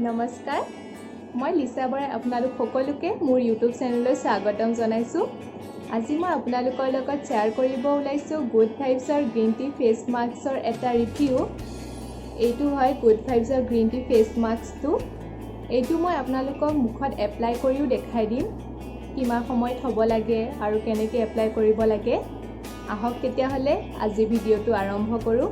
নমস্কাৰ, মই লিচা বৰাই আপোনালোক সকলোকে মোৰ ইউটিউব চেনেললৈ স্বাগতম জনাইছোঁ। আজি মই আপোনালোকৰ লগত শ্বেয়াৰ কৰিব ওলাইছোঁ গুড ভাইবছৰ গ্ৰীণ টি ফেচ মাস্কৰ এটা ৰিভিউ। এইটো হয় গুড ভাইবছৰ গ্ৰীণ টি ফেচ মাস্কটো। এইটো মই আপোনালোকক মুখত এপ্লাই কৰিও দেখাই দিম, কিমান সময় থ'ব লাগে আৰু কেনেকৈ এপ্লাই কৰিব লাগে। আহক তেতিয়াহ'লে আজি ভিডিঅ'টো আৰম্ভ কৰোঁ।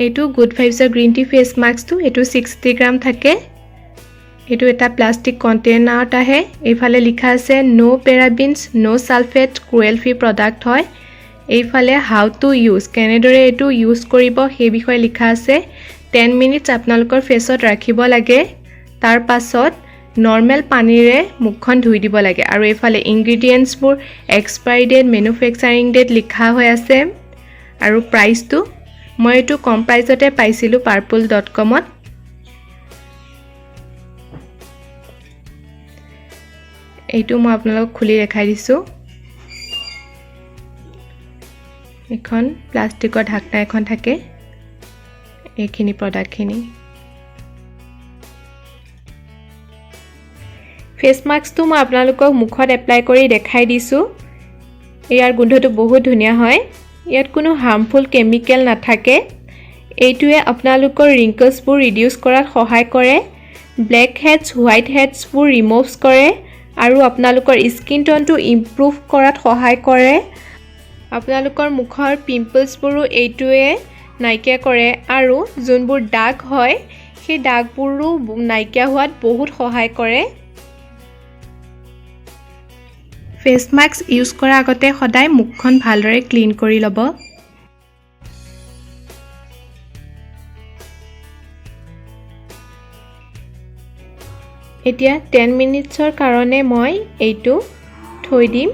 এইটো গুড ভাইবছৰ গ্ৰীণ টি ফেচ মাস্কটো। এইটো 60 গ্ৰাম থাকে। এইটো এটা প্লাষ্টিক কণ্টেইনাৰত আহে। এইফালে লিখা আছে "No parabens, no sulphate, cruel free product" হয়। এইফালে how to use, কেনেদৰে এইটো ইউজ কৰিব সেই বিষয়ে লিখা আছে। 10 মিনিটছ আপোনালোকৰ ফেচত ৰাখিব লাগে, তাৰ পাছত নৰ্মেল পানীৰে মুখখন ধুই দিব লাগে। আৰু এইফালে ইনগ্ৰিডিয়েণ্টছবোৰ, এক্সপায়াৰী ডেট, মেনুফেকচাৰিং ডেট লিখা হৈ আছে আৰু প্ৰাইচটো। মই এইটো কম প্ৰাইচতে পাইছিলোঁ পাৰ্পল.কমত। এইটো মই আপোনালোকক খুলি দেখাই দিছোঁ। এখন প্লাষ্টিকৰ ঢাকনা এখন থাকে। এইখিনি প্ৰডাক্টখিনি, ফেচ মাস্কটো মই আপোনালোকক মুখত এপ্লাই কৰি দেখাই দিছোঁ। ইয়াৰ গোন্ধটো বহুত ধুনীয়া হয়। ইয়াত কোনো হাৰ্মফুল কেমিকেল নাথাকে। এইটোৱে আপোনালোকৰ ৰিংকলছবোৰ ৰিডিউচ কৰাত সহায় কৰে, ব্লেক হেডছ, হোৱাইট হেডছবোৰ ৰিমুভ কৰে আৰু আপোনালোকৰ স্কিন টনটো ইম্প্ৰুভ কৰাত সহায় কৰে। আপোনালোকৰ মুখৰ পিম্পলছবোৰো এইটোৱে নাইকিয়া কৰে আৰু যোনবোৰ দাগ হয়, সেই দাগবোৰো নাইকিয়া হোৱাত বহুত সহায় কৰে। ফেচ মাস্ক ইউজ কৰাৰ আগতে সদায় মুখখন ভালদৰে ক্লিন কৰি ল'ব। এতিয়া 10 মিনিটছৰ কাৰণে মই এইটো থৈ দিম।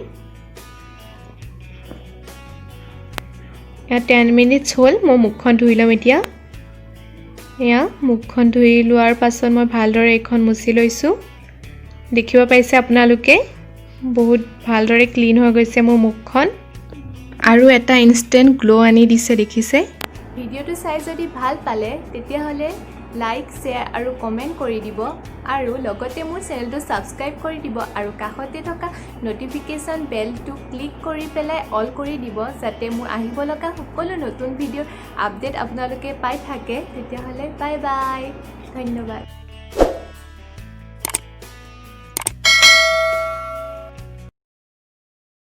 এয়া 10 মিনিটছ হ'ল, মই মুখখন ধুই ল'ম এতিয়া। এয়া মুখখন ধুই লোৱাৰ পাছত মই ভালদৰে এইখন মুচি লৈছোঁ। দেখিব পাইছে আপোনালোকে, বহুত ভালদৰে ক্লিন হৈ গৈছে মোৰ মুখখন আৰু এটা ইনষ্টেণ্ট গ্ল' আনি দিছে, দেখিছে। ভিডিঅ'টো চাই যদি ভাল পালে, তেতিয়াহ'লে লাইক, শ্বেয়াৰ আৰু কমেণ্ট কৰি দিব আৰু লগতে মোৰ চেনেলটো ছাবস্ক্ৰাইব কৰি দিব আৰু কাষতে থকা ন'টিফিকেশ্যন বেলটো ক্লিক কৰি পেলাই অল কৰি দিব, যাতে মোৰ আহিব লগা সকলো নতুন ভিডিঅ'ৰ আপডেট আপোনালোকে পাই থাকে। তেতিয়াহ'লে বাই বাই, ধন্যবাদ।